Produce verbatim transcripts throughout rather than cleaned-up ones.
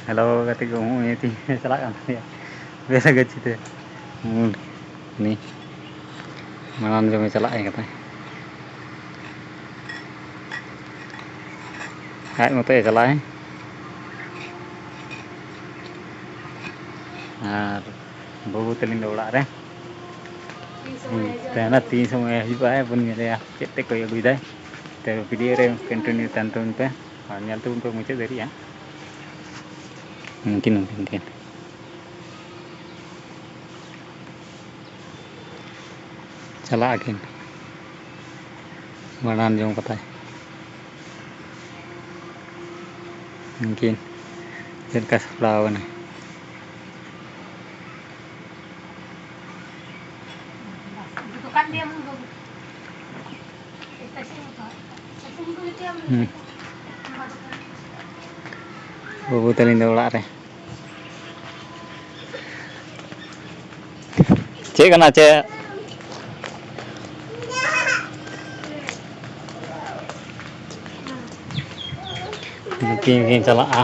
Hello ᱜᱟᱛᱮ ᱠᱚ, ᱦᱚᱸᱜᱼᱚᱭ ᱛᱤᱧ ᱪᱟᱞᱟᱜ ᱠᱟᱱ ᱛᱟᱞᱮᱭᱟ ᱵᱮᱥ ᱜᱟᱹᱪᱷᱤ ᱛᱮ᱾ ᱩᱱᱤ ᱢᱟᱲᱟᱝ ᱡᱚᱢᱮ ᱪᱟᱞᱟᱜ ᱟᱭ ᱠᱟᱛᱷᱟ᱾ ᱟᱡ ᱢᱚᱛᱚᱡ ᱮ ᱪᱟᱞᱟᱜᱼᱟᱭ᱾ ᱟᱨ ᱵᱟᱹᱵᱩ ᱛᱟᱹᱞᱤᱧ ᱫᱚ ᱚᱲᱟᱜ ᱨᱮ᱾ ᱛᱟᱦᱮᱱᱟ, ᱛᱤᱱ ᱥᱚᱢᱚᱭ ᱦᱤᱡᱩᱜᱼᱟᱭ ᱵᱚᱱ ᱧᱮᱞᱮᱭᱟ ᱪᱮᱫ ᱛᱮ ᱠᱚᱭ ᱟᱹᱜᱩᱭᱮᱫᱟᱭ᱾ ᱛᱚ ᱵᱷᱤᱰᱤᱭᱳ ᱨᱮ ᱠᱚᱱᱴᱤᱱᱤᱭᱩ ᱛᱟᱦᱮᱱ ᱛᱟᱵᱚᱱ ᱯᱮ ᱟᱨ ᱧᱮᱞ ᱛᱟᱵᱚᱱ ᱯᱮ ᱢᱩᱪᱟᱹᱫ ᱫᱷᱟᱹᱨᱤᱡ ᱦᱟᱸᱜ᱾ ᱩᱱᱠᱤᱱ, ᱩᱱᱠᱤᱱ ᱠᱤᱱ ᱪᱟᱞᱟᱜ ᱟᱹᱠᱤᱱ ᱵᱷᱟᱸᱰᱟᱱ ᱡᱚᱢ ᱠᱟᱛᱮ᱾ ᱩᱱᱠᱤᱱ ᱪᱮᱫ ᱞᱮᱠᱟ ᱥᱟᱯᱲᱟᱣ ᱟᱠᱟᱱᱟ᱾ ᱦᱩᱸ᱾ ᱵᱟᱹᱵᱩ ᱛᱟᱹᱞᱤᱧ ᱫᱚ ᱚᱲᱟᱜ ᱨᱮ᱾ ᱪᱮᱫ ᱠᱟᱱᱟ ᱪᱮᱫ? ᱱᱩᱠᱤᱱ ᱠᱤᱱ ᱪᱟᱞᱟᱜᱼᱟ᱾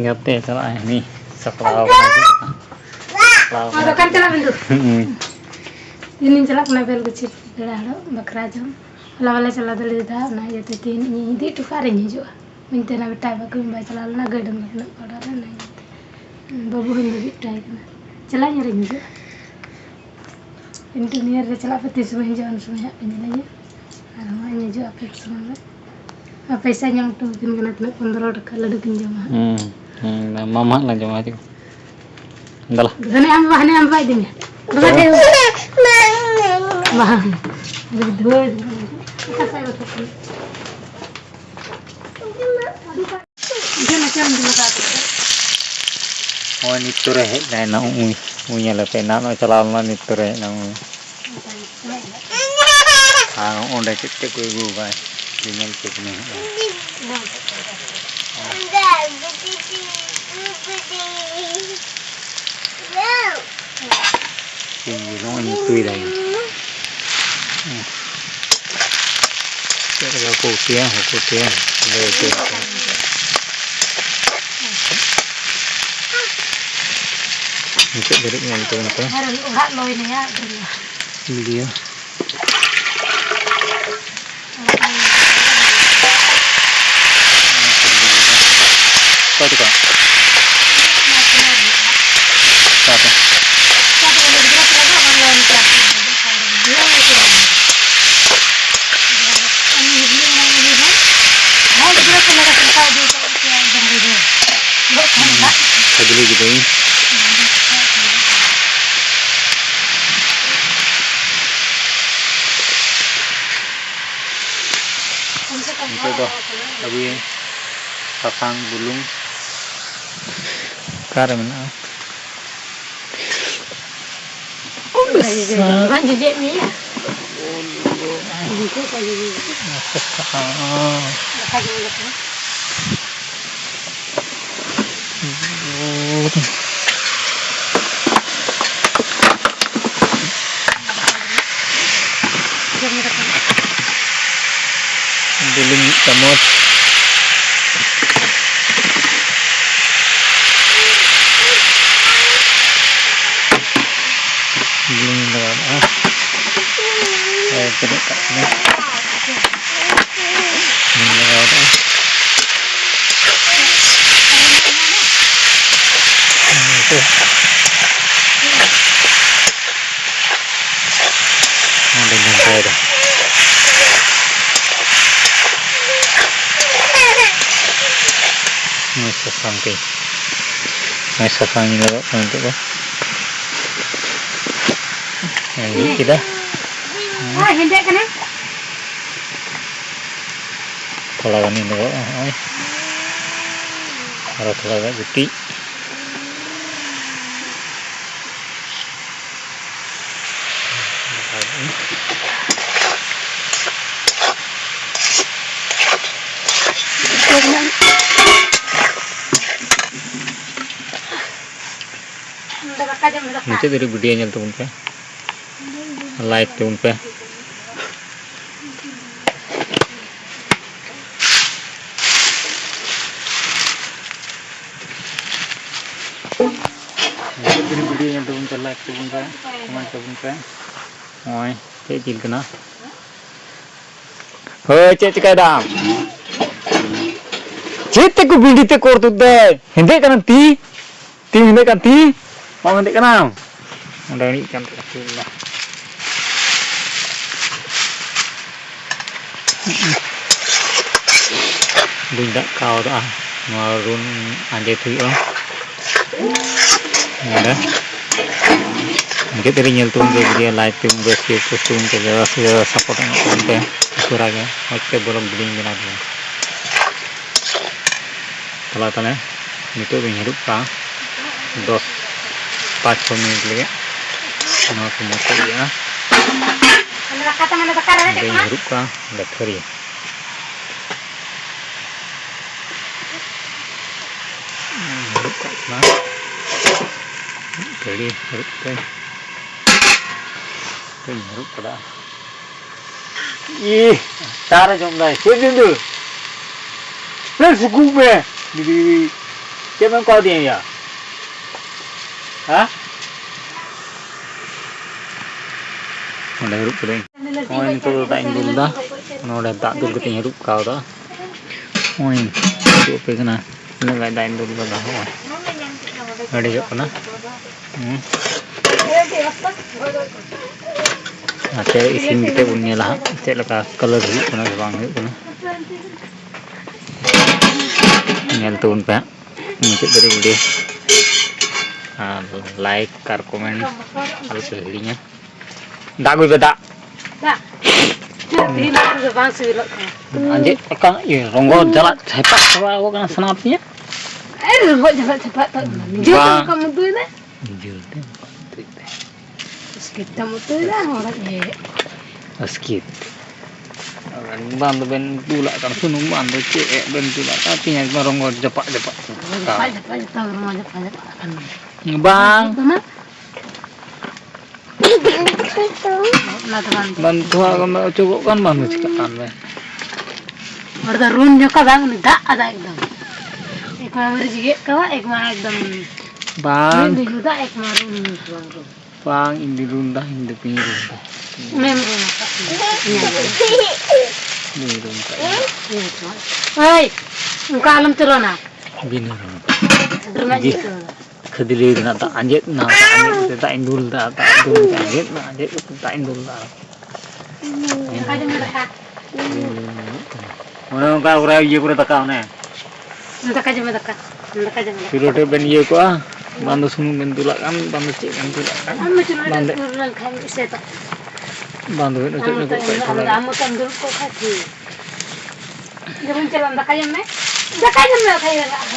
ᱜᱟᱛᱮ ᱪᱟᱞᱟᱜᱼᱟᱭ ᱦᱟᱹᱱᱤ ᱥᱟᱯᱲᱟᱣ ᱠᱟᱱᱟ᱾ ᱥᱟᱯᱲᱟᱣ ᱠᱟᱱᱟ᱾ ᱫᱚᱠᱟᱱ ᱪᱟᱞᱟᱜ ᱵᱤᱱ ᱫᱩ᱾ ᱦᱩᱸ᱾ ᱛᱮᱦᱮᱧ ᱪᱟᱞᱟᱜ ᱠᱟᱱᱟ ᱵᱮᱞ ᱜᱟᱹᱪᱷᱤ ᱯᱮᱲᱟ ᱦᱚᱲᱚᱜ ᱵᱟᱠᱷᱨᱟ ᱡᱚᱢ᱾ ᱦᱚᱞᱟ ᱵᱟᱞᱮ ᱪᱟᱞᱟᱣ ᱫᱟᱲᱮᱭᱟᱫᱟ, ᱚᱱᱟ ᱤᱭᱟᱹᱛᱮ ᱛᱮᱦᱮᱧ ᱤᱧ ᱤᱫᱤ ᱦᱚᱴᱚ ᱠᱟᱜ ᱨᱤᱧ ᱦᱤᱡᱩᱜᱼᱟ᱾ ᱢᱮᱱᱛᱮ ᱚᱱᱟ ᱵᱮᱴᱟ ᱵᱟᱹᱠᱤᱱ ᱵᱟᱭ ᱪᱟᱞᱟᱣ ᱞᱮᱱᱟ, ᱜᱟᱹᱰᱤ ᱵᱟᱹᱠᱤᱱ ᱚᱰᱟᱨ ᱨᱮ, ᱚᱱᱟ ᱤᱭᱟᱹᱛᱮ ᱵᱟᱹᱵᱩ ᱦᱚᱸᱧ ᱵᱟᱹᱜᱤ ᱦᱚᱴᱚ ᱟᱭ ᱠᱟᱱᱟ᱾ ᱪᱟᱞᱟᱜ ᱤᱧ ᱟᱨᱤᱧ ᱦᱤᱡᱩᱜᱼᱟ᱾ ᱤᱱᱴᱟᱨᱱᱤᱭᱟᱨ ᱨᱮ ᱪᱟᱞᱟᱜ ᱯᱮ, ᱛᱤᱥ ᱥᱚᱢᱚᱭ ᱦᱤᱡᱩᱜᱼᱟ, ᱩᱱ ᱥᱚᱢᱚᱭ ᱦᱟᱸᱜ ᱯᱮ ᱧᱮᱞᱤᱧᱟ᱾ ᱟᱨ ᱦᱚᱸ ᱦᱟᱸᱜ ᱤᱧ ᱦᱤᱡᱩᱜᱼᱟ ᱟᱯᱮ ᱥᱚᱢᱚᱭ ᱨᱮ᱾ ᱟᱨ ᱯᱚᱭᱥᱟᱧ ᱮᱢ ᱦᱚᱴᱚ ᱟᱹᱠᱤᱱ ᱠᱟᱱᱟ, ᱛᱤᱱᱟᱹᱜ ᱯᱚᱱᱫᱽᱨᱚ ᱴᱟᱠᱟ ᱞᱟᱹᱰᱩ ᱠᱤᱱ ᱡᱚᱢᱟ ᱦᱟᱸᱜ᱾ ᱦᱩᱸ, ᱦᱩᱸ, ᱢᱟᱢᱟ ᱦᱟᱸᱜ ᱞᱮ ᱡᱚᱢᱟ, ᱦᱤᱡᱩᱜ᱾ ᱫᱮᱞᱟ᱾ ᱦᱟᱱᱮ ᱟᱢ ᱵᱟᱵᱟ, ᱦᱟᱱᱮ ᱟᱢ ᱵᱟᱵᱟᱭ ᱤᱫᱤ ᱢᱮᱭᱟ᱾ ᱵᱟᱵᱟ ᱴᱷᱮᱱ᱾ ᱵᱟᱝ᱾ ᱫᱷᱩᱣᱟᱹ᱾ ᱱᱚᱜᱼᱚᱭ ᱱᱤᱛ ᱛᱚᱨᱮ ᱦᱮᱡ ᱮᱱᱟᱭ ᱱᱟ, ᱩᱭ, ᱩᱭ ᱧᱮᱞᱮ ᱯᱮ, ᱮᱱᱟᱱᱚᱜ ᱪᱟᱞᱟᱣ ᱞᱮᱱᱟ, ᱱᱤᱛ ᱛᱚᱨᱮ ᱦᱮᱡ ᱮᱱᱟ ᱩᱭ᱾ ᱟᱨ ᱚᱸᱰᱮ ᱪᱮᱫ ᱪᱮᱫ ᱠᱚ ᱟᱹᱜᱩ ᱟᱠᱟᱫ, ᱧᱮᱞ ᱦᱚᱪᱚ ᱠᱤᱱᱟᱹᱧ ᱦᱟᱸᱜ᱾ ᱥᱤᱢ ᱡᱤᱞ ᱱᱚᱜᱼᱚᱭ ᱩᱛᱩᱭ ᱫᱟᱭ᱾ ᱪᱮᱫ ᱞᱮᱠᱟ ᱠᱚ ᱩᱛᱩᱭᱟ, ᱵᱟᱠᱚ ᱩᱛᱩᱭᱟ, ᱞᱟᱹᱭ ᱟᱠᱚ ᱦᱩᱭᱩᱜᱼᱟ᱾ ᱢᱩᱪᱟᱹᱫ ᱫᱷᱟᱹᱨᱤᱡ ᱧᱮᱞ ᱛᱟᱵᱚᱱ ᱯᱮ᱾ ᱟᱨ ᱚᱲᱟᱜ ᱞᱚᱭ ᱱᱤᱭᱟ video᱾ ᱚᱠᱚᱭ ᱛᱟᱠᱚ? ᱚᱠᱟ ᱛᱮ? ᱠᱷᱟᱹᱡᱞᱤ ᱠᱤᱫᱟᱹᱧ᱾ ᱱᱤᱛᱚᱜ ᱫᱚ ᱟᱹᱜᱩᱭᱟᱹᱧ ᱥᱟᱥᱟᱝ, ᱵᱩᱞᱩᱝ᱾ ᱚᱠᱟᱨᱮ ᱢᱮᱱᱟᱜᱼᱟ? ᱵᱟᱝ ᱡᱚᱡᱮᱫ ᱢᱮᱭᱟ᱾ ᱫᱟᱠᱟ ᱡᱚᱢ ᱞᱮᱠᱟ᱾ ᱵᱩᱞᱩᱝ ᱢᱤᱫ ᱪᱟᱢᱚᱪ᱾ ᱵᱩᱞᱩᱝ ᱤᱧ ᱞᱟᱜᱟᱣ ᱠᱟᱜᱼᱟ᱾ ᱟᱨ ᱛᱤᱱᱟᱹᱜ ᱠᱟᱜ ᱠᱟᱱᱟ᱾ ᱵᱩᱞᱩᱝ ᱤᱧ ᱞᱟᱜᱟᱣ ᱠᱟᱜᱼᱟ᱾ ᱱᱚᱸᱰᱮᱧ ᱜᱷᱟᱱᱴᱟᱭᱮᱫᱟ᱾ ᱱᱚᱜᱼᱚᱭ ᱥᱟᱥᱟᱝ ᱛᱤᱧ, ᱱᱚᱜᱼᱚᱭ ᱥᱟᱥᱟᱝ ᱤᱧ ᱞᱟᱜᱟᱣ ᱠᱟᱱᱟ ᱱᱤᱛᱚᱜ ᱫᱚ᱾ ᱟᱨ ᱢᱤᱫ ᱠᱮᱫᱟ᱾ ᱟᱨ ᱦᱮᱸᱫᱮᱜ ᱠᱟᱱᱟ᱾ ᱛᱷᱚᱲᱟ ᱜᱟᱱᱤᱧ ᱞᱟᱜᱟᱣᱟ ᱱᱚᱜᱼᱚᱭ᱾ ᱟᱨᱚ ᱛᱷᱚᱲᱟ ᱜᱟᱱ ᱠᱟᱹᱴᱤᱡ᱾ ᱢᱩᱪᱟᱹᱫ ᱫᱷᱟᱹᱨᱤᱡ video ᱧᱮᱞ ᱛᱟᱵᱚᱱ ᱯᱮ, like ᱛᱟᱵᱚᱱ ᱯᱮ᱾ ᱧᱮᱞ ᱛᱟᱵᱚᱱ ᱯᱮ, like ᱛᱟᱵᱚᱱ ᱯᱮ, comment ᱛᱟᱵᱚᱱ ᱯᱮ᱾ ᱱᱚᱜᱼᱚᱭ ᱪᱮᱫ ᱡᱤᱞ ᱠᱟᱱᱟ? ᱦᱳᱭ, ᱪᱮᱫ ᱪᱤᱠᱟᱹᱭ ᱫᱟᱢ? ᱪᱮᱫ ᱛᱮᱠᱚ ᱵᱤᱸᱰᱤ ᱛᱮ ᱠᱚᱨ ᱛᱩᱫ ᱫᱟᱭ? ᱦᱮᱸᱫᱮᱜ ᱠᱟᱱᱟᱢ ᱛᱤ? ᱛᱤ ᱦᱮᱸᱫᱮᱜ ᱠᱟᱱ ᱛᱤ? ᱵᱟᱢ ᱦᱮᱸᱫᱮᱜ ᱠᱟᱱᱟᱢ? ᱚᱸᱰᱮ ᱮᱱᱮᱡ ᱠᱟᱱ ᱛᱟᱠᱚ ᱛᱤ ᱢᱮᱱᱟᱜᱼᱟ᱾ ᱵᱟᱹᱧ ᱫᱟᱜ ᱠᱟᱣᱫᱟ᱾ ᱱᱚᱣᱟ ᱨᱩᱱ ᱟᱸᱡᱮᱫ ᱦᱩᱭᱩᱜᱼᱟ᱾ ᱱᱚᱰᱮ ᱢᱩᱪᱟᱹᱫ ᱫᱷᱟᱹᱵᱤᱡ ᱧᱮᱞ ᱛᱟᱵᱚᱱ ᱯᱮ video, like ᱛᱟᱵᱚᱱ ᱯᱮ, share post ᱛᱟᱵᱚᱱ ᱯᱮ, ᱡᱟᱭᱜᱟ ᱥᱮ ᱡᱟᱭᱜᱟ support ᱮᱢᱚᱜ ᱛᱟᱵᱚᱱ ᱯᱮ᱾ ᱩᱥᱟᱹᱨᱟ ᱜᱮ ᱢᱚᱡᱽ ᱛᱮ vlog ᱵᱷᱤᱰᱤᱭᱳᱧ ᱵᱮᱱᱟᱣ ᱛᱟᱵᱚᱱᱟ᱾ ᱛᱟᱦᱞᱮ ᱛᱟᱦᱞᱮ ᱱᱤᱛᱚᱜ ᱫᱚᱧ ᱦᱟᱹᱨᱩᱵ ᱠᱟᱜᱼᱟ ᱫᱚᱥ ᱯᱟᱸᱪ ᱪᱷᱚ ᱢᱤᱱᱤᱴ ᱞᱟᱹᱜᱤᱫ᱾ ᱱᱚᱣᱟ ᱠᱚ ᱢᱚᱡᱽ ᱛᱮ ᱤᱭᱟᱹᱜᱼᱟ᱾ ᱱᱚᱰᱮᱧ ᱦᱟᱹᱨᱩᱵ ᱠᱟᱜᱼᱟ ᱚᱸᱰᱮ ᱛᱷᱟᱹᱨᱤ᱾ ᱦᱟᱹᱨᱩᱵ ᱠᱟᱜ ᱠᱟᱱᱟ᱾ ᱛᱷᱟᱹᱨᱤ ᱦᱟᱹᱨᱩᱵ ᱛᱮ ᱛᱮᱧ ᱦᱟᱹᱨᱩᱵ ᱠᱟᱫᱟ᱾ ᱤᱦ, ᱚᱠᱟᱨᱮ ᱡᱚᱢ ᱫᱟᱭ? ᱪᱮᱫ ᱫᱤᱱ ᱫᱚ? ᱞᱟᱹᱭ ᱥᱩᱠᱩ ᱢᱮ᱾ ᱡᱩᱫᱤ ᱪᱮᱫ ᱮᱢ ᱠᱟᱣᱫᱤᱧᱟ ᱭᱟ? ᱦᱮᱸ? ᱚᱸᱰᱮ ᱦᱟᱹᱨᱩᱵ ᱠᱟᱹᱫᱟᱹᱧ᱾ ᱱᱚᱜᱼᱚᱭ ᱱᱤᱛᱚᱜ ᱫᱚ ᱫᱟᱜ ᱤᱧ ᱫᱩᱞ ᱮᱫᱟ᱾ ᱱᱚᱰᱮ ᱫᱟᱜ ᱫᱩᱞ ᱠᱟᱛᱮᱧ ᱦᱟᱹᱨᱩᱵ ᱠᱟᱣᱫᱟ᱾ ᱱᱚᱜᱼᱚᱭ ᱩᱫᱩᱜ ᱟᱯᱮ ᱠᱟᱱᱟ᱾ ᱛᱤᱱᱟᱹᱜ ᱜᱟᱱ ᱫᱟᱜ ᱤᱧ ᱫᱩᱞ ᱠᱟᱫᱟ᱾ ᱦᱚᱸᱜᱼᱚᱭ᱾ ᱟᱹᱰᱤ ᱡᱚᱜ ᱠᱟᱱᱟ᱾ ᱦᱩᱸ᱾ ᱟᱪᱪᱷᱟ, ᱤᱥᱤᱱ ᱠᱟᱛᱮ ᱵᱚᱱ ᱧᱮᱞᱟ ᱦᱟᱸᱜ, ᱪᱮᱫ ᱞᱮᱠᱟ colour ᱦᱩᱭᱩᱜ ᱠᱟᱱᱟ ᱥᱮ ᱵᱟᱝ ᱦᱩᱭᱩᱜ ᱠᱟᱱᱟ᱾ ᱧᱮᱞ ᱛᱟᱵᱚᱱ ᱯᱮ ᱦᱟᱸᱜ ᱢᱩᱪᱟᱹᱫ ᱫᱷᱟᱹᱵᱤᱡ video᱾ ᱟᱨ like ᱟᱨ comment ᱟᱞᱚ ᱯᱮ ᱦᱤᱲᱤᱧᱟ᱾ ᱫᱟᱜ ᱟᱹᱜᱩᱭ ᱯᱮ, ᱫᱟᱜ᱾ ᱫᱟᱜ᱾ ᱛᱤᱦᱤᱧ ᱫᱚ ᱵᱟᱝ ᱥᱤᱵᱤᱞᱚᱜ ᱠᱟᱱᱟ᱾ ᱟᱸᱡᱮᱫ ᱟᱠᱟᱱ, ᱤᱭᱟᱹ, ᱨᱚᱸᱜᱚ ᱡᱟᱞᱟᱫ ᱪᱷᱟᱯᱟᱜ ᱪᱟᱵᱟ ᱟᱠᱟᱱᱟ ᱥᱟᱱᱟᱢ ᱛᱤᱧᱟᱹ᱾ ᱮ, ᱨᱚᱸᱜᱚ ᱡᱟᱞᱟᱫ ᱪᱷᱟᱯᱟᱜ ᱛᱟᱵᱚᱱᱟ᱾ ᱱᱤᱡᱮ ᱵᱟᱝ᱾ ᱪᱮᱫ ᱞᱮᱠᱟᱢ ᱩᱛᱩᱭᱮᱫᱟ? ᱡᱤᱞ ᱛᱮ ᱵᱟᱝ ᱩᱛᱩᱭᱮᱫ ᱛᱮ᱾ ᱟᱥᱠᱮᱛ ᱛᱮᱢ ᱩᱛᱩᱭᱮᱫᱟ, ᱦᱚᱲᱟᱜ ᱤᱭᱟᱹ᱾ ᱟᱥᱠᱮᱛ᱾ ᱵᱟᱝ ᱫᱚ ᱵᱮᱱ ᱫᱩᱞᱟᱜ ᱠᱟᱱᱟ ᱥᱩᱱᱩᱢ, ᱵᱟᱝ ᱫᱚ ᱪᱮᱫ ᱵᱮᱱ ᱫᱩᱞᱟᱜ ᱠᱟᱱᱟ, ᱯᱮᱸᱭᱟᱡᱽ ᱢᱟ ᱨᱚᱸᱜᱚ ᱡᱟᱯᱟᱜ ᱡᱟᱯᱟᱜ᱾ ᱡᱟᱯᱟᱜ, ᱡᱟᱯᱟᱜ, ᱡᱚᱛᱚ ᱦᱚᱲᱢᱚ ᱡᱟᱯᱟᱜ, ᱡᱟᱯᱟᱜ ᱟᱠᱟᱱ᱾ ᱵᱟᱝ᱾ ᱚᱱᱟ ᱫᱚ ᱵᱟᱝ᱾ ᱵᱟᱝ ᱛᱷᱚᱲᱟ ᱜᱟᱱ ᱚᱪᱚᱜᱚᱜ ᱠᱟᱱ, ᱵᱟᱝ ᱫᱚ ᱪᱤᱠᱟᱹᱜ ᱠᱟᱱ ᱵᱮ᱾ ᱦᱚᱲ ᱫᱚ ᱨᱩᱱ ᱡᱚᱠᱷᱟ ᱵᱟᱝ, ᱩᱱᱤ ᱫᱟᱜ ᱟᱫᱟ ᱮᱠᱫᱚᱢ᱾ ᱮᱠ ᱢᱟ ᱢᱟᱹᱨᱤᱪ ᱜᱮᱫ ᱠᱟᱣᱟ, ᱮᱠ ᱢᱟ ᱮᱠᱫᱚᱢ ᱵᱟᱝ᱾ ᱢᱤᱫ ᱫᱤᱱ ᱫᱟᱜ ᱮ ᱠᱟᱱᱟ, ᱨᱩᱢ ᱫᱚ ᱵᱟᱝ ᱨᱩᱢ᱾ ᱵᱟᱝ, ᱤᱧ ᱫᱩᱧ ᱨᱩᱢ ᱫᱟ, ᱤᱧ ᱫᱚ ᱵᱟᱹᱧ ᱨᱩᱢ ᱫᱟ᱾ ᱩᱱᱤᱢ ᱨᱩᱢ ᱟᱠᱟᱫ ᱛᱤᱧᱟ᱾ ᱤᱧᱟᱹᱜ ᱨᱩᱢ᱾ ᱵᱟᱹᱧ ᱨᱩᱢ ᱠᱟᱜ ᱜᱮᱭᱟ᱾ ᱤᱧᱟᱹᱜ ᱨᱩᱢ᱾ ᱳᱭ, ᱚᱱᱠᱟ ᱟᱞᱚᱢ ᱪᱚᱞᱚᱱᱟ᱾ ᱵᱤᱱᱟᱹ ᱨᱩᱢ᱾ ᱨᱩᱢ ᱜᱮ᱾ ᱠᱷᱟᱹᱫᱽᱞᱤ ᱨᱮᱱᱟᱜ ᱫᱟᱜ ᱟᱸᱡᱮᱫ ᱮᱱᱟ, ᱫᱟᱜ ᱟᱸᱡᱮᱫ ᱠᱟᱛᱮ ᱫᱟᱜ ᱤᱧ ᱫᱩᱞ ᱫᱟ, ᱫᱟᱜ ᱫᱩᱞ ᱠᱟᱛᱮ ᱟᱸᱡᱮᱫ ᱮᱱᱟ, ᱟᱸᱡᱮᱫ ᱠᱟᱛᱮ ᱫᱟᱜ ᱤᱧ ᱫᱩᱞ ᱫᱟ᱾ ᱫᱟᱠᱟ ᱡᱚᱢ ᱢᱮ, ᱫᱟᱠᱟ᱾ ᱚᱱᱮ ᱚᱱᱠᱟ ᱠᱚᱨᱮ ᱤᱭᱟᱹ ᱠᱚᱨᱮ ᱫᱟᱠᱟ ᱚᱱᱮ᱾ ᱫᱟᱠᱟ ᱡᱚᱢ ᱢᱮ, ᱫᱟᱠᱟ᱾ ᱫᱟᱠᱟ ᱡᱚᱢ ᱢᱮ, ᱫᱟᱠᱟ᱾ ᱪᱩᱞᱦᱟᱹ ᱴᱷᱮᱡ ᱵᱮᱱ ᱤᱭᱟᱹ ᱠᱚᱜᱼᱟ, ᱵᱟᱝ ᱫᱚ ᱥᱩᱱᱩᱢ ᱵᱮᱱ ᱫᱩᱞᱟᱜ ᱠᱟᱱ, ᱵᱟᱝ ᱫᱚ ᱪᱮᱫ ᱵᱮᱱ ᱫᱩᱞᱟᱜ ᱠᱟᱱ, ᱟᱢ ᱫᱚ ᱪᱩᱞᱦᱟᱹ ᱨᱮ ᱵᱟᱝ ᱫᱚ, ᱫᱩᱞ ᱞᱮᱱᱠᱷᱟᱱ ᱤᱥᱤᱱᱚᱜ᱾ ᱵᱟᱝ ᱫᱚ ᱵᱮᱱ ᱚᱪᱚᱜ ᱟᱢ ᱧᱚᱜᱚᱜ ᱢᱚᱛᱚ ᱠᱟᱱ ᱮᱢ ᱛᱷᱚᱲᱟ ᱞᱟᱹᱭᱟ, ᱜᱟᱱ᱾ ᱟᱢ ᱢᱚᱛᱚᱢ ᱫᱩᱲᱩᱵ ᱠᱚᱜ ᱠᱷᱟᱡ ᱴᱷᱤᱠ᱾ ᱡᱮᱢᱚᱱ ᱪᱟᱞᱟᱜ ᱟᱢ, ᱫᱟᱠᱟ ᱡᱚᱢ ᱢᱮ, ᱫᱟᱠᱟ ᱡᱚᱢ ᱢᱮ, ᱵᱟᱠᱷᱟᱡ ᱨᱟᱸᱜᱟᱜ ᱟᱢ᱾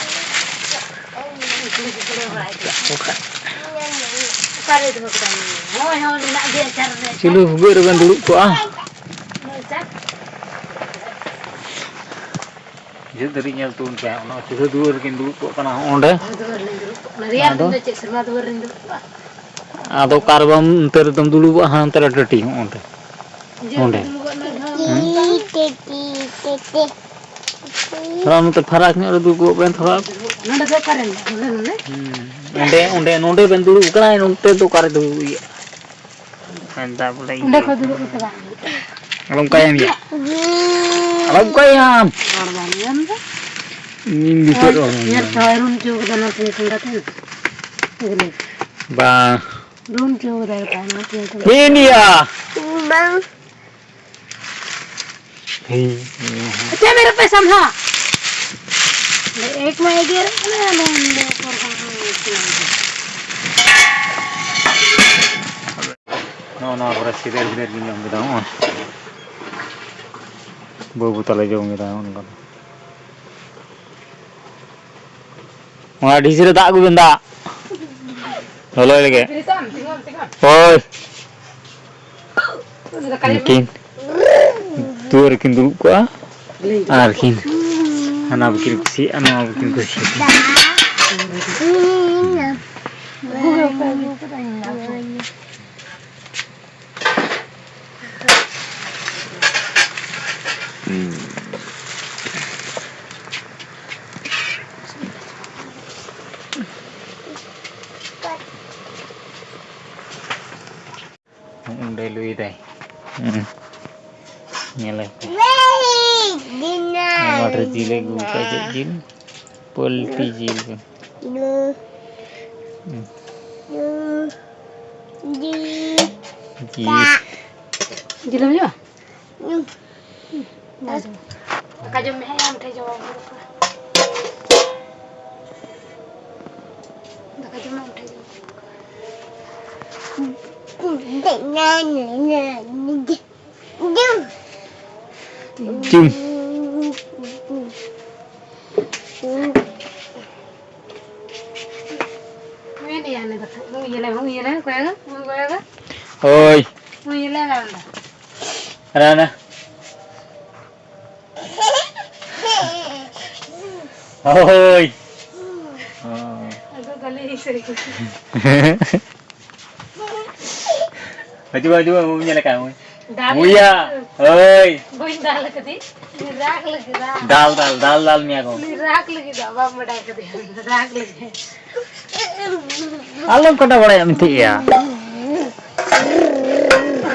ᱚᱠᱟᱨᱮ ᱫᱚᱦᱚ ᱠᱟᱫᱟᱢ? ᱦᱳᱭ, ᱦᱳᱭ, ᱢᱮᱱᱟᱜ ᱜᱮᱭᱟ, ᱪᱟᱨ ᱨᱮ᱾ ᱪᱩᱞᱦᱟᱹ ᱵᱷᱩᱜᱟᱹᱜ ᱨᱮᱵᱮᱱ ᱫᱩᱲᱩᱵ ᱠᱚᱜᱼᱟ᱾ ᱦᱳᱭ, ᱪᱟᱨ᱾ ᱡᱷᱟᱹᱞ ᱫᱷᱟᱹᱨᱤᱡ ᱧᱮᱞ ᱛᱩᱞ ᱯᱮ, ᱚᱱᱟ ᱪᱩᱞᱦᱟᱹ ᱫᱩᱣᱟᱹᱨ ᱨᱮᱠᱤᱱ ᱫᱩᱲᱩᱵ ᱠᱚᱜ ᱠᱟᱱᱟ ᱚᱸᱰᱮ᱾ ᱪᱩᱞᱦᱟᱹ ᱫᱩᱣᱟᱹᱨ ᱨᱮᱞᱤᱧ ᱫᱩᱲᱩᱵ ᱠᱚᱜ ᱠᱟᱱᱟ᱾ ᱨᱮᱭᱟᱲ ᱟᱫᱚ? ᱫᱤᱱ ᱫᱚ ᱪᱮᱫ ᱥᱮᱨᱢᱟ ᱫᱩᱣᱟᱹᱨ ᱨᱮᱞᱤᱧ ᱫᱩᱲᱩᱵ ᱠᱚᱜᱼᱟ? ᱟᱫᱚ ᱚᱠᱟ ᱨᱮᱵᱚᱱ ᱚᱱᱛᱮ ᱨᱮᱫᱚᱢ ᱫᱩᱲᱩᱵᱚᱜᱼᱟ, ᱦᱟᱱᱛᱮ ᱨᱮ ᱴᱟᱹᱴᱤ ᱦᱚᱸ ᱚᱸᱰᱮ᱾ ᱡᱮ ᱚᱸᱰᱮ᱾ ᱫᱩᱲᱩᱵᱚᱜ ᱢᱮ, ᱦᱮᱸ᱾ ᱛᱷᱚᱲᱟ ᱱᱚᱛᱮ ᱯᱷᱟᱨᱟᱠ ᱧᱚᱜ ᱨᱮ ᱫᱩᱲᱩᱵ ᱠᱚᱜ ᱵᱮᱱ ᱛᱷᱚᱲᱟ᱾ ᱱᱚᱰᱮ ᱫᱚ ᱚᱠᱟᱨᱮ ᱢᱮᱱᱟᱜᱼᱟ? ᱱᱚᱰᱮ, ᱱᱚᱰᱮ? ᱦᱩᱸ᱾ ᱚᱸᱰᱮ, ᱚᱸᱰᱮ, ᱱᱚᱰᱮ ᱵᱮᱱ ᱫᱩᱲᱩᱵ ᱠᱟᱱᱟ, ᱱᱚᱛᱮ ᱫᱚ ᱚᱠᱟᱨᱮ ᱫᱩᱲᱩᱵ ᱤᱭᱟᱹᱜᱼᱟ? ᱚᱸᱰᱮ ᱠᱷᱚᱡ ᱫᱩᱲᱩᱵ ᱠᱟᱛᱮ ᱵᱟᱝ ᱦᱩᱭᱩᱜᱼᱟ᱾ ᱟᱞᱚᱢ ᱠᱟᱭᱟᱢ ᱭᱟ᱾ ᱟᱞᱚᱢ ᱠᱟᱭᱟᱢ᱾ ᱨᱚᱲ ᱵᱟᱝ ᱟᱸᱡᱚᱢ ᱫᱟ᱾ ᱤᱧ ᱵᱤᱯᱚᱫ ᱦᱳᱭ, ᱨᱚᱲ ᱵᱟᱝ ᱧᱮᱞ ᱟᱸᱡᱚᱢ ᱯᱮ, ᱫᱟ᱾ ᱦᱳᱭ, ᱨᱩᱢ ᱪᱚ ᱠᱟᱫᱟ ᱱᱚᱛᱮ ᱱᱤᱛᱚᱝ ᱫᱚ ᱛᱟᱦᱮᱱ᱾ ᱵᱟᱝ᱾ ᱨᱩᱢ ᱪᱚ ᱠᱟᱫᱟ ᱱᱚᱛᱮ ᱱᱤᱛᱚᱝ ᱫᱚ᱾ ᱤᱱᱰᱤᱭᱟ᱾ ᱵᱟᱝ᱾ ᱦᱮᱸ᱾ ᱪᱮᱫ ᱢᱮᱨᱮ ᱯᱮ ᱥᱟᱢᱦᱟ? ᱮᱠ ᱢᱟ ᱮᱜᱮᱨ ᱠᱟᱱᱟ, ᱱᱚᱣᱟ ᱱᱚᱣᱟ ᱠᱚᱨᱮ ᱥᱤᱫᱟᱹᱨ ᱵᱤᱫᱟᱹᱨ ᱜᱮ ᱧᱟᱢ ᱠᱮᱫᱟ᱾ ᱦᱚᱸᱜᱼᱚᱭ ᱵᱟᱹᱵᱩ ᱛᱟᱞᱮ ᱡᱚᱢ ᱠᱮᱫᱟ᱾ ᱦᱚᱸᱜᱼᱚ ᱱᱚᱝᱠᱟ᱾ ᱚᱱᱟ ᱰᱷᱤᱥ ᱨᱮ ᱫᱟᱜ ᱟᱹᱜᱩᱭ ᱵᱮᱱ, ᱫᱟᱜ᱾ ᱞᱚᱞᱚᱭ ᱞᱟᱹᱜᱤᱫ᱾ ᱦᱳᱭ᱾ ᱩᱱᱠᱤᱱ ᱫᱩᱣᱟᱹᱨ ᱨᱮᱠᱤᱱ ᱫᱩᱲᱩᱵ ᱠᱚᱜᱼᱟ ᱟᱨ ᱠᱤᱱ ᱦᱟᱱᱟ ᱵᱟᱹᱠᱤᱱ ᱠᱩᱥᱤᱭᱟᱜᱼᱟ, ᱱᱚᱣᱟ ᱵᱟᱹᱠᱤᱱ ᱠᱩᱥᱤᱭᱟᱜᱼᱟ᱾ ᱞᱟᱹᱭᱫᱟᱭ᱾ ᱦᱩᱸ᱾ ᱧᱮᱞᱮ ᱯᱮ᱾ ᱱᱚᱣᱟ ᱨᱮ ᱡᱤᱞ ᱟᱹᱜᱩ ᱠᱟᱜ, ᱪᱮᱫ ᱡᱤᱞ? ᱯᱳᱞᱴᱤ ᱡᱤᱞ᱾ ᱦᱩᱸ᱾ ᱡᱤᱞ᱾ ᱡᱤᱞ ᱮᱢ ᱡᱚᱢᱟ? ᱫᱟᱠᱟ ᱡᱚᱢ ᱢᱮ, ᱦᱮᱸ, ᱟᱢ ᱴᱷᱮᱱ ᱡᱚᱢ ᱟᱹᱜᱩ ᱠᱟᱜᱼᱟ᱾ ᱫᱟᱠᱟ ᱡᱚᱢ ᱢᱮ, ᱟᱢ ᱴᱷᱮᱱ ᱡᱚᱢ ᱟᱹᱜᱩ ᱠᱟᱜᱼᱟ᱾ ᱪᱩᱢ᱾ ᱦᱩᱭᱮᱱ ᱜᱮᱭᱟ ᱦᱟᱱᱮ ᱫᱟᱠᱟ᱾ ᱩᱭ ᱧᱮᱞᱮ ᱢᱮ, ᱩᱭ ᱧᱮᱞᱮ ᱢᱮ, ᱠᱚᱭᱚᱜ ᱢᱮ, ᱩᱭ ᱠᱚᱭᱚᱜ ᱢᱮ᱾ ᱦᱳᱭ᱾ ᱩᱭ ᱧᱮᱞᱮ ᱢᱮ, ᱟᱢ ᱫᱚ᱾ ᱨᱟᱱᱟ᱾ ᱦᱳᱭ᱾ ᱟᱫᱚ ᱛᱟᱦᱞᱮ ᱤᱧ ᱥᱟᱹᱨᱤ ᱠᱚ᱾ ᱦᱤᱡᱩᱜ ᱢᱮ, ᱦᱤᱡᱩᱜ ᱢᱮ, ᱩᱢ ᱧᱮᱞ ᱟᱠᱟᱫ ᱢᱮ᱾ ᱫᱟᱞ ᱢᱩᱭᱟ, ᱞᱟᱹᱜᱤᱫ᱾ ᱦᱳᱭ᱾ ᱵᱟᱹᱧ ᱫᱟᱞ ᱟᱠᱟᱫᱮ᱾ ᱩᱱᱤ ᱨᱟᱜ ᱞᱟᱹᱜᱤᱫ, ᱨᱟᱜ᱾ ᱫᱟᱞ, ᱫᱟᱞ, ᱫᱟᱞ ᱢᱮᱭᱟ ᱠᱚ᱾ ᱩᱱᱤ ᱨᱟᱜ ᱞᱟᱹᱜᱤᱫ ᱫᱚ ᱵᱟᱢ ᱵᱟᱰᱟᱭ ᱠᱟᱫᱮᱭᱟ, ᱩᱱᱤ ᱫᱚ ᱨᱟᱜ ᱞᱟᱹᱜᱤᱫ᱾ ᱟᱞᱚᱢ ᱠᱟᱴᱟ ᱵᱟᱲᱟᱭᱟ ᱢᱤᱫᱴᱷᱮᱡ ᱭᱟ᱾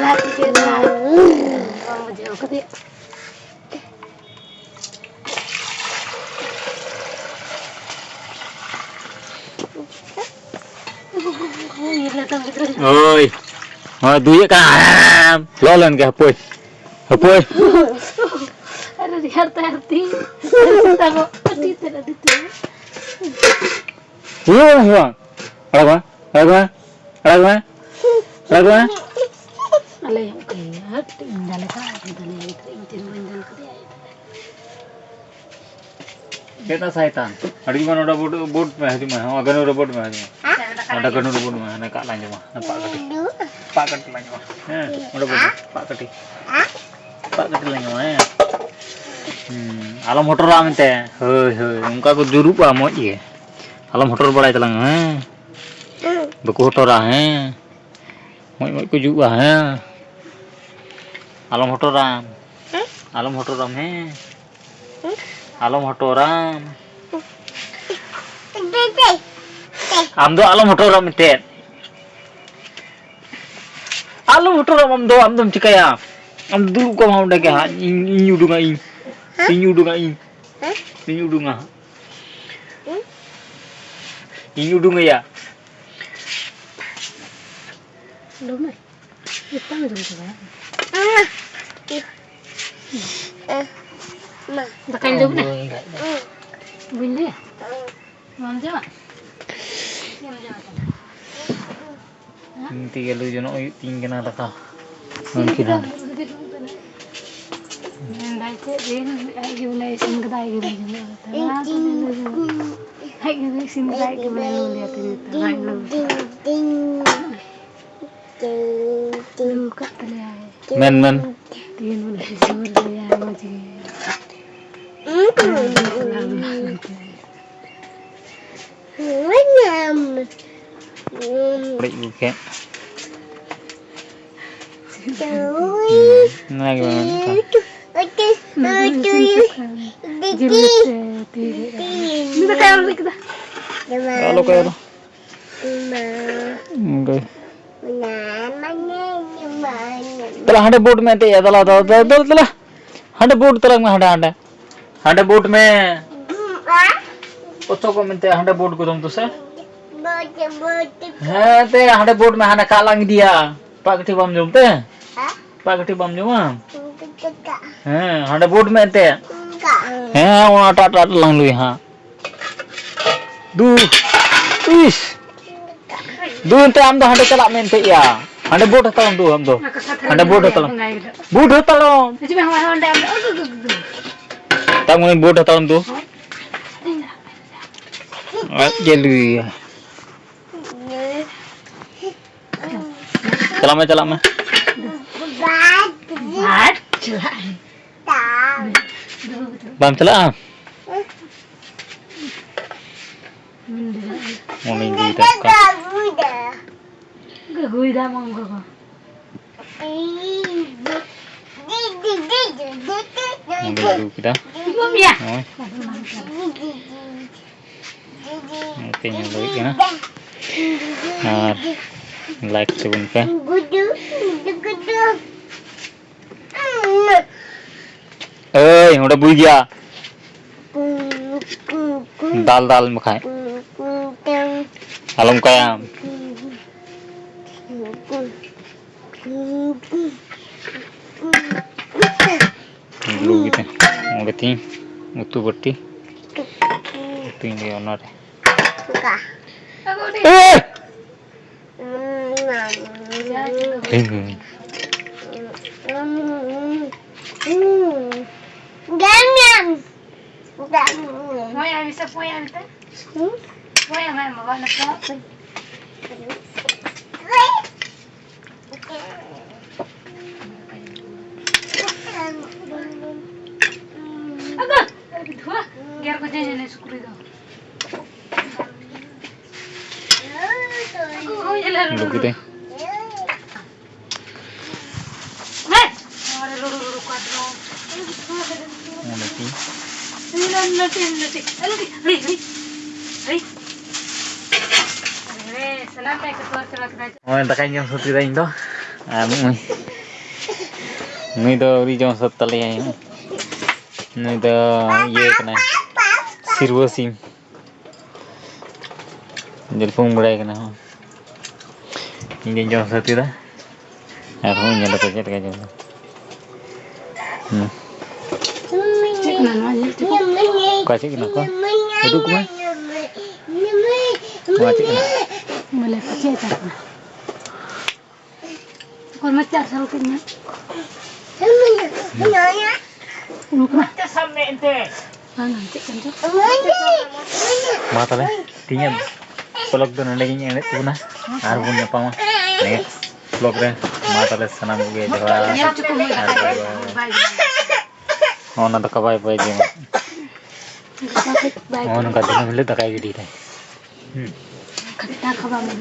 ᱨᱟᱜ ᱞᱟᱹᱜᱤᱫ, ᱨᱟᱜ᱾ ᱵᱟᱢ ᱵᱩᱡᱷᱟᱹᱣ ᱠᱟᱫᱮᱭᱟ᱾ ᱦᱳᱭ᱾ ᱦᱳᱭ, ᱫᱩᱭᱮᱫ ᱠᱟᱱᱟ᱾ ᱞᱚ ᱞᱮᱱ ᱜᱮ, ᱦᱟᱹᱯᱳᱭ᱾ ᱦᱟᱹᱯᱳᱭ᱾ ᱟᱨ ᱨᱮᱭᱟᱲ ᱛᱮ ᱟᱨ ᱛᱤ, ᱟᱹᱰᱤ ᱛᱮᱫ, ᱟᱹᱰᱤ ᱛᱮᱫ᱾ ᱦᱩᱭᱩᱜᱼᱟ, ᱦᱩᱭᱩᱜᱼᱟ᱾ ᱟᱲᱟᱜ ᱢᱮ, ᱟᱲᱟᱜ ᱢᱮ, ᱟᱲᱟᱜ ᱢᱮ, ᱟᱲᱟᱜ ᱢᱮ᱾ ᱟᱞᱮ ᱦᱚᱸ ᱚᱱᱠᱟ ᱜᱮ, ᱦᱟᱹᱴ, ᱤᱧ ᱫᱟᱞᱮ ᱠᱟᱱᱟ, ᱟᱡ ᱫᱟᱞᱮ ᱜᱤᱫᱽᱨᱟᱹ, ᱤᱧ ᱛᱤᱱ ᱵᱟᱹᱧ ᱫᱟᱞ ᱠᱟᱫᱮᱭᱟ, ᱟᱡ ᱫᱟᱞᱮ᱾ ᱪᱮᱫ ᱨᱮᱱᱟᱜ ᱥᱟᱭᱛᱟᱱ? ᱦᱤᱡᱩᱜ ᱢᱮ, ᱱᱚᱰᱮ ᱵᱳᱴ, ᱵᱳᱴ ᱢᱮ, ᱦᱤᱡᱩᱜ ᱢᱮ᱾ ᱦᱚᱸ, ᱜᱟᱹᱰᱤ ᱨᱮ ᱵᱳᱴ ᱢᱮ, ᱦᱤᱡᱩᱜ ᱢᱮ᱾ ᱦᱮᱸ? ᱱᱚᱰᱮ ᱜᱟᱹᱰᱤ ᱨᱮ ᱵᱳᱴ ᱢᱮ, ᱦᱟᱱᱮ ᱠᱟᱜ ᱞᱟᱝ ᱡᱚᱢᱟ, ᱦᱟᱱᱮ ᱯᱟᱜ ᱠᱟᱹᱴᱤᱡ᱾ ᱯᱟᱜ ᱠᱟᱹᱴᱤᱡ ᱞᱟᱝ ᱡᱚᱢᱟ᱾ ᱦᱮᱸ, ᱱᱚᱰᱮ ᱵᱳᱴ ᱢᱮ, ᱯᱟᱜ ᱠᱟᱹᱴᱤᱡ᱾ ᱯᱟᱜ ᱠᱟᱹᱴᱤᱡ ᱞᱟᱝ ᱡᱚᱢᱟ, ᱦᱮᱸ? ᱦᱩᱸ, ᱟᱞᱚᱢ ᱦᱚᱴᱚᱨᱟ ᱢᱮᱱᱛᱮ᱾ ᱦᱳᱭ, ᱦᱳᱭ, ᱚᱱᱠᱟ ᱠᱚ ᱡᱩᱨᱩᱜᱼᱟ, ᱢᱚᱡᱽ ᱜᱮ᱾ ᱟᱞᱚᱢ ᱦᱚᱴᱚᱨ ᱵᱟᱲᱟᱭ ᱛᱟᱞᱟᱝ, ᱦᱮᱸ? ᱵᱟᱠᱚ ᱦᱚᱴᱚᱨᱟ, ᱦᱮᱸ? ᱢᱚᱡᱽ ᱢᱚᱡᱽ ᱠᱚ ᱡᱩᱜᱼᱟ, ᱦᱮᱸ? ᱟᱞᱚᱢ ᱦᱚᱴᱚᱨᱟᱢ᱾ ᱟᱞᱚᱢ ᱦᱚᱴᱚᱨᱟᱢ, ᱦᱮᱸ? ᱟᱞᱚᱢ ᱦᱚᱴᱚᱨᱟᱢ᱾ ᱟᱢ ᱫᱚ ᱟᱞᱚᱢ ᱦᱚᱴᱚᱨᱟᱢ ᱮᱱᱛᱮᱫ᱾ ᱟᱞᱚᱢ ᱦᱚᱴᱚᱨᱚᱜ ᱟᱢ ᱫᱚ, ᱟᱢ ᱫᱚᱢ ᱪᱤᱠᱟᱹᱭᱟ? ᱟᱢ ᱫᱚ ᱫᱩᱲᱩᱵ ᱠᱚᱜ ᱢᱮ ᱦᱟᱸᱜ ᱚᱸᱰᱮ ᱜᱮ ᱦᱟᱸᱜ, ᱤᱧ, ᱤᱧ ᱩᱰᱩᱝᱟ, ᱤᱧ᱾ ᱦᱮᱸ? ᱤᱧ ᱩᱰᱩᱝᱟ ᱦᱟᱸᱜ᱾ ᱦᱮᱸ? ᱤᱧ ᱩᱰᱩᱝ ᱟᱭᱟ᱾ ᱩᱰᱩᱝ ᱢᱮ᱾ ᱢᱤᱫᱴᱟᱝ ᱡᱚᱢ ᱪᱟᱵᱟᱭᱟ᱾ ᱢᱟ᱾ ᱫᱟᱠᱟᱧ ᱡᱚᱢ ᱮᱫᱟ᱾ ᱵᱟᱹᱧ ᱞᱟᱹᱭᱟ? ᱵᱟᱢ ᱡᱚᱢᱟ? ᱪᱮᱫ ᱮᱢ ᱡᱚᱢᱟ ᱛᱟᱦᱞᱮ? ᱤᱧ ᱛᱮᱜᱮ ᱞᱩ ᱡᱚᱱᱚᱜ ᱦᱩᱭᱩᱜ ᱛᱤᱧ ᱠᱟᱱᱟ ᱫᱟᱠᱟ᱾ ᱩᱱᱠᱤᱱ ᱦᱚᱸ᱾ ᱢᱮᱱᱫᱟᱭ ᱪᱮᱫ ᱫᱤᱱ ᱟᱡ ᱜᱮ ᱵᱚᱞᱮ ᱤᱥᱤᱱ ᱠᱟᱫᱟ, ᱟᱡ ᱜᱮ ᱵᱚᱞᱮ ᱡᱚᱢᱟ᱾ ᱟᱡ ᱜᱮ ᱵᱚᱞᱮ ᱤᱥᱤᱱ ᱠᱟᱫᱟ, ᱟᱡ ᱜᱮ ᱵᱚᱞᱮ ᱞᱩ ᱞᱮᱫᱟ ᱛᱤᱧ ᱩᱛᱩ᱾ ᱟᱡ ᱞᱩ ᱞᱩ ᱠᱟᱫ ᱛᱟᱞᱮᱭᱟᱭ᱾ ᱢᱮᱱ, ᱢᱮᱱ᱾ ᱛᱤᱦᱤᱧ ᱵᱚᱞᱮ ᱡᱳᱨ ᱜᱮᱭᱟ ᱢᱚᱡᱽ ᱜᱮ᱾ ᱵᱟᱹᱲᱤᱡ ᱵᱩᱡᱷᱟᱹᱜ᱾ ᱚᱱᱟ ᱜᱮ ᱢᱮᱱᱮᱫ ᱠᱟᱱ᱾ ᱡᱤᱞ ᱩᱛᱩ, ᱛᱤ ᱨᱮ᱾ ᱩᱱᱤ ᱫᱟᱠᱟᱭ ᱚᱞ ᱠᱮᱫᱟ᱾ ᱟᱞᱚ ᱠᱚ ᱮᱨᱟ᱾ ᱚᱱᱠᱟ᱾ ᱛᱟᱦᱞᱮ ᱦᱟᱸᱰᱮ ᱵᱳᱴ ᱢᱮ ᱮᱱᱛᱮ, ᱫᱮᱞᱟ, ᱫᱮᱞᱟ, ᱫᱮᱞᱟ, ᱫᱮᱞᱟ, ᱫᱮᱞᱟ᱾ ᱦᱟᱸᱰᱮ ᱵᱳᱴ ᱛᱟᱞᱟᱝ ᱢᱮ, ᱦᱟᱸᱰᱮ, ᱦᱟᱸᱰᱮ᱾ ᱦᱟᱸᱰᱮ ᱵᱳᱴ ᱢᱮ᱾ ᱚᱪᱚᱜᱚᱜ ᱢᱮᱱᱛᱮ, ᱦᱟᱸᱰᱮ ᱵᱳᱴ ᱜᱚᱫᱚᱢ ᱛᱚ ᱥᱮ᱾ ᱦᱮᱸ, ᱛᱮ ᱦᱟᱸᱰᱮ ᱵᱳᱴ ᱢᱮ, ᱦᱟᱱᱟ ᱠᱟᱜ ᱞᱟᱝ ᱤᱫᱤᱭᱟ᱾ ᱯᱟᱜ ᱠᱟᱹᱴᱷᱤ ᱵᱟᱢ ᱡᱚᱢ ᱛᱮ? ᱦᱮᱸ? ᱯᱟᱜ ᱠᱟᱹᱴᱷᱤ ᱵᱟᱢ ᱡᱚᱢᱟ? ᱦᱮᱸ, ᱦᱟᱸᱰᱮ ᱵᱳᱴ ᱢᱮ ᱮᱱᱛᱮ᱾ ᱦᱮᱸ, ᱚᱱᱟ ᱴᱟᱜ, ᱴᱟᱜ ᱞᱟᱝ ᱞᱩᱭ ᱦᱟᱸᱜ᱾ ᱫᱩ, ᱤᱥ᱾ ᱫᱩ ᱮᱱᱛᱮ ᱟᱢ ᱫᱚ ᱦᱟᱸᱰᱮ ᱪᱟᱞᱟᱜ ᱢᱮ ᱮᱱᱛᱮ ᱭᱟ᱾ ᱦᱟᱸᱰᱮ ᱵᱳᱴ ᱦᱟᱛᱟᱲᱟᱢ ᱫᱩ ᱟᱢ ᱫᱚ᱾ ᱦᱟᱸᱰᱮ ᱵᱳᱴ ᱦᱟᱛᱟᱲᱟᱢ᱾ ᱵᱳᱴ ᱦᱟᱛᱟᱲᱟᱢ᱾ ᱦᱤᱡᱩᱜ ᱢᱮ, ᱦᱚᱸᱜᱼᱚᱭ, ᱦᱚᱸᱜᱼᱚᱭ ᱚᱸᱰᱮ, ᱚᱸᱰᱮ, ᱚᱸᱰᱮ, ᱚᱸᱰᱮ, ᱚᱸᱰᱮ᱾ ᱛᱟᱢ ᱩᱱᱤ ᱵᱳᱴ ᱦᱟᱛᱟᱲᱟᱢ ᱫᱩ᱾ ᱟᱡ ᱜᱮ ᱞᱩᱭᱟ᱾ ᱪᱟᱞᱟᱜ ᱢᱮ, ᱪᱟᱞᱟᱜ ᱢᱮ᱾ ᱵᱟᱢ ᱪᱟᱞᱟᱜᱼᱟ? ᱢᱚᱱᱮᱧ ᱵᱩᱡᱽ ᱫᱟ ᱚᱠᱟ᱾ ᱜᱟᱹᱜᱩᱭ ᱫᱟ ᱢᱟ ᱚᱱᱠᱟ ᱠᱚ᱾ ᱢᱚᱱᱮᱧ ᱟᱹᱜᱩ ᱠᱮᱫᱟ᱾ ᱵᱟᱢ ᱭᱟ᱾ ᱱᱚᱜᱼᱚᱭ᱾ ᱱᱚᱛᱮᱧ ᱧᱮᱞ ᱫᱟᱲᱮᱭᱟᱜ ᱠᱟᱱᱟ᱾ ᱟᱨ ᱞᱟᱭᱤᱠ ᱛᱟᱵᱚᱱ ᱯᱮ᱾ ᱜᱩᱰᱩ, ᱜᱩᱰᱩ, ᱜᱩᱰᱩ᱾ ᱮᱭ, ᱚᱸᱰᱮ ᱵᱩᱭ ᱜᱮᱭᱟ᱾ ᱫᱟᱞ, ᱫᱟᱞ ᱵᱟᱠᱷᱟᱡ᱾ ᱟᱞᱚᱢ ᱠᱟᱭᱟᱢ᱾ ᱵᱞᱩ ᱜᱮ ᱛᱟᱦᱮᱸ᱾ ᱚᱸᱰᱮ ᱛᱤᱧ ᱩᱛᱩ ᱵᱟᱹᱴᱤ᱾ ᱩᱛᱩᱧ ᱞᱟᱹᱭᱟ ᱚᱱᱟᱨᱮ᱾ ᱮᱭ! ᱜᱮᱨ ᱠᱚ ᱡᱮ ᱡᱮ ᱥᱩᱠᱨᱤ ᱫᱚ᱾ ᱞᱩᱠᱤ ᱛᱮ᱾ ᱚᱸᱰᱮ ᱛᱤᱧ᱾ ᱱᱚᱜᱼᱚᱭ ᱫᱟᱠᱟᱧ ᱡᱚᱢ ᱥᱟᱹᱛ ᱠᱮᱫᱟ ᱤᱧ ᱫᱚ᱾ ᱟᱨ ᱱᱩᱭ, ᱱᱩᱭ ᱫᱚ ᱟᱹᱣᱨᱤ ᱡᱚᱢ ᱥᱟᱹᱛ ᱛᱟᱞᱮᱭᱟᱭ᱾ ᱱᱩᱭ ᱫᱚ ᱤᱭᱟᱹ ᱠᱟᱱᱟᱭ, ᱥᱤᱨᱣᱟᱹ ᱥᱤᱢ᱾ ᱡᱤᱞᱯᱩᱝ ᱵᱟᱲᱟᱭ ᱠᱟᱱᱟ ᱦᱚᱸ᱾ ᱤᱧ ᱫᱚᱧ ᱡᱚᱢ ᱥᱟᱹᱛ ᱠᱮᱫᱟ᱾ ᱟᱨᱦᱚᱸ ᱧᱮᱞ ᱟᱯᱮ ᱪᱮᱫ ᱞᱮᱠᱟ ᱡᱚᱢ ᱫᱟ᱾ ᱦᱩᱸ᱾ ᱪᱮᱫ ᱠᱟᱱᱟ ᱱᱚᱣᱟ? ᱧᱮᱞ ᱴᱷᱤᱠ ᱢᱮ᱾ ᱚᱠᱟ ᱪᱮᱫ ᱠᱟᱱᱟ ᱠᱚ? ᱩᱫᱩᱜ ᱠᱚᱢᱮ᱾ ᱱᱚᱣᱟ ᱪᱮᱫ ᱠᱟᱱᱟ? ᱵᱚᱞᱮ ᱪᱮᱫ ᱪᱟᱥ ᱠᱟᱱᱟ? ᱚᱠᱚᱭ ᱢᱟ ᱪᱟᱥ ᱦᱚᱲ ᱠᱚ ᱢᱮ᱾ ᱩᱱᱠᱩ ᱢᱟ ᱪᱟᱥ ᱢᱮ ᱮᱱᱛᱮ᱾ ᱵᱟᱝ, ᱪᱮᱫ ᱠᱟᱱ ᱪᱚ? ᱢᱟ ᱛᱟᱦᱞᱮ, ᱛᱮᱦᱮᱧᱟᱜ vlog ᱫᱚ ᱱᱚᱸᱰᱮ ᱜᱤᱧ ᱮᱱᱰᱮᱫ ᱛᱟᱵᱚᱱᱟ᱾ ᱟᱨ ᱵᱚᱱ ᱧᱟᱯᱟᱢᱟ next vlog ᱨᱮ᱾ ᱢᱟ ᱛᱟᱦᱞᱮ, ᱥᱟᱱᱟᱢ ᱠᱚᱜᱮ ᱡᱚᱦᱟᱨ᱾ ᱧᱮᱞ ᱦᱚᱪᱚ ᱠᱚᱢ ᱦᱩᱭ ᱟᱨ ᱫᱟᱠᱟ bye bye᱾ ᱡᱚᱢ᱾ ᱦᱚᱸ, ᱚᱱᱟ ᱫᱟᱠᱟ bye bye ᱡᱚᱢ᱾ ᱫᱟᱠᱟ ᱠᱚ bye ᱦᱚᱸ, bye᱾ ᱱᱚᱝᱠᱟ ᱫᱤᱱᱟᱹᱢ ᱦᱤᱞᱳᱜ ᱫᱟᱠᱟᱭ ᱜᱤᱰᱤᱭᱮᱫᱟᱭ᱾ ᱦᱩᱸ᱾ ᱠᱷᱟᱴᱟ ᱠᱷᱟᱵᱟ ᱢᱮ᱾